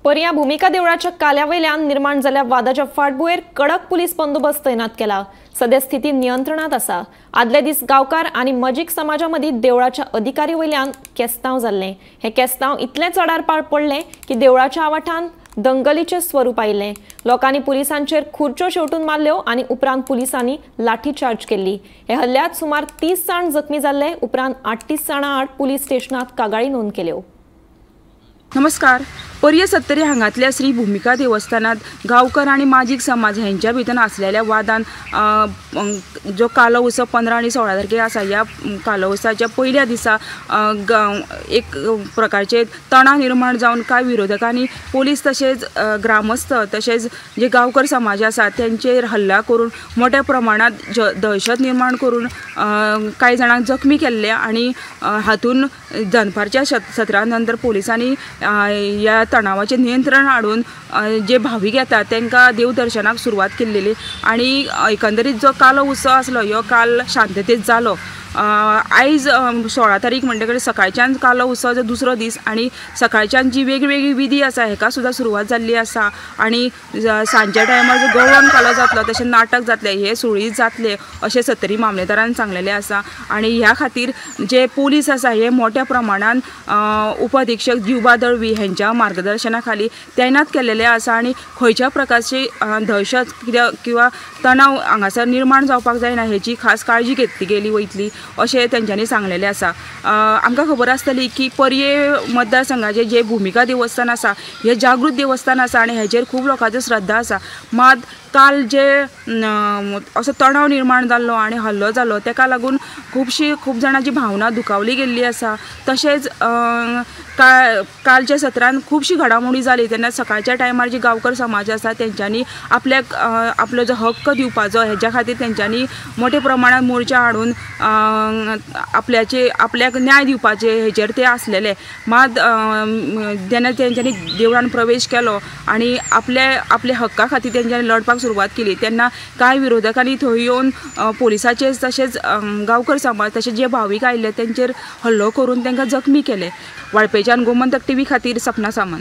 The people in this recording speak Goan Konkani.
पर्या भूमिका देवळाच्या काल्यावयल्यान निर्माण जाल्ल्या वादाच्या फाटभुंयेर कडक पुलीस बंदोबस्त तैनात केला। सध्या स्थिती नियंत्रणात आसा। आदले दीस गांवकार आनी मजीक समाजा मदीं देवळाच्या अधिकारी वयल्यान केस्तांव जाल्लें। हें केस्तांव इतलें चडार पार पडलें की देवळाच्या आवाठान दंगलीचें स्वरूप आयिल्लें। लोकांनी पुलिसांचेर खुर्च्यो शेवटून मारल्यो आनी उपरांत पुलिसांनी लाठीचार्ज केल्ली। हे हल्ल्यात सुमार 30 जाण जखमी जाल्ले। उपरांत 38 जाणां आड पुलीस स्टेशनात कागाळी नोंद केल्यो। नमस्कार। पर्ये सत्तरी हांगातल्या श्री भूमिका देवस्थानात गांवकर आनी माजीक समाज हेंच्या भितर आसलेल्या वादान जो कालो उत्सव 15 आनी 16 तारखेर आसा, ह्या कालो उत्सवाच्या पयल्या दिसा एक प्रकारचे तणाव निर्माण जावन कांय विरोधकांनी पोलीस तशेंच ग्रामस्थ तशेंच जे गांवकर समाज आसा तेंचेर हल्ला करून मोठ्या प्रमाणात दहशत निर्माण करून कांय जाणांक जखमी केल्ले आनी हातून दनपारच्या सत्रा नंतर पोलिसांनी ह्या तणावाचें नियंत्रण हाडून जे भावीक येतात तांकां देवदर्शनाक सुरवात केल्ली आनी एकंदरीत जो कालो उत्सव आसलो ह्यो काल शांततेत जालो। आयज 16 तारीख म्हणटकीर सकाळच्यान कालो उत्सवाचो दुसरो दीस आनी सकाळच्यान जी वेगवेगळी विधी आसा हेका सुद्दां सुरवात जाल्ली आसा आनी सांजच्या टायमार जो गवळण कालो जातलो तशें नाटक जातलें हे सुरळीत जातलें अशें सत्तरी मामलेदारान सांगलेलें आसा आनी ह्या खातीर जे पोलीस आसा हे मोठ्या प्रमाणान उपअधिक्षक जिवबा दळवी हेंच्या मार्गदर्शना खाली तैनात केल्लेले आसा आनी खंयच्या प्रकारची दहशत कित्याक किंवा तणाव हांगासर निर्माण जावपाक जायना हेची खास काळजी घेतली गेली वयतली अशें तेंच्यांनी सांगलेलें आसा। आमकां खबर आसतली की पर्ये मतदारसंघाचें जें भूमिका देवस्थान आसा हें जागृत देवस्थान आसा आनी हेचेर खूब लोकांची श्रद्धा आसा। मात काल जे असो तणाव निर्माण जाल्लो आनी हल्लो जालो तेका लागून खूब जाणांची भावना दुखावली गेल्ली आसा। तशेंच कालच्या सत्रान खुबशी घडामोडी जाली तेन्ना सकाळच्या टायमार जे गांवकर समाज आसा तेंच्यांनी आपल्याक आपलो जो हक्क दिवपाचो हेच्या खातीर तेंच्यांनी मोठ्या प्रमाणात मोर्चा हाडून आपल्याक न्याय दिवपाचे हेचेर ते आसलेले। मात जेन्ना तेंच्यांनी देवळान प्रवेश केलो आनी आपल्या हक्का खातीर तेंच्यांनी लढपाक सुरवात केली तेन्ना कांय विरोधकांनी थंय येवन पोलिसाचेर तशेंच गांवकर समाज तशेंच जे भावीक आयिल्ले तेंचेर हल्लो करून तांकां जखमी केले। वाळपयच्यान गोमंतक टीव्ही खातीर सपना सामंत।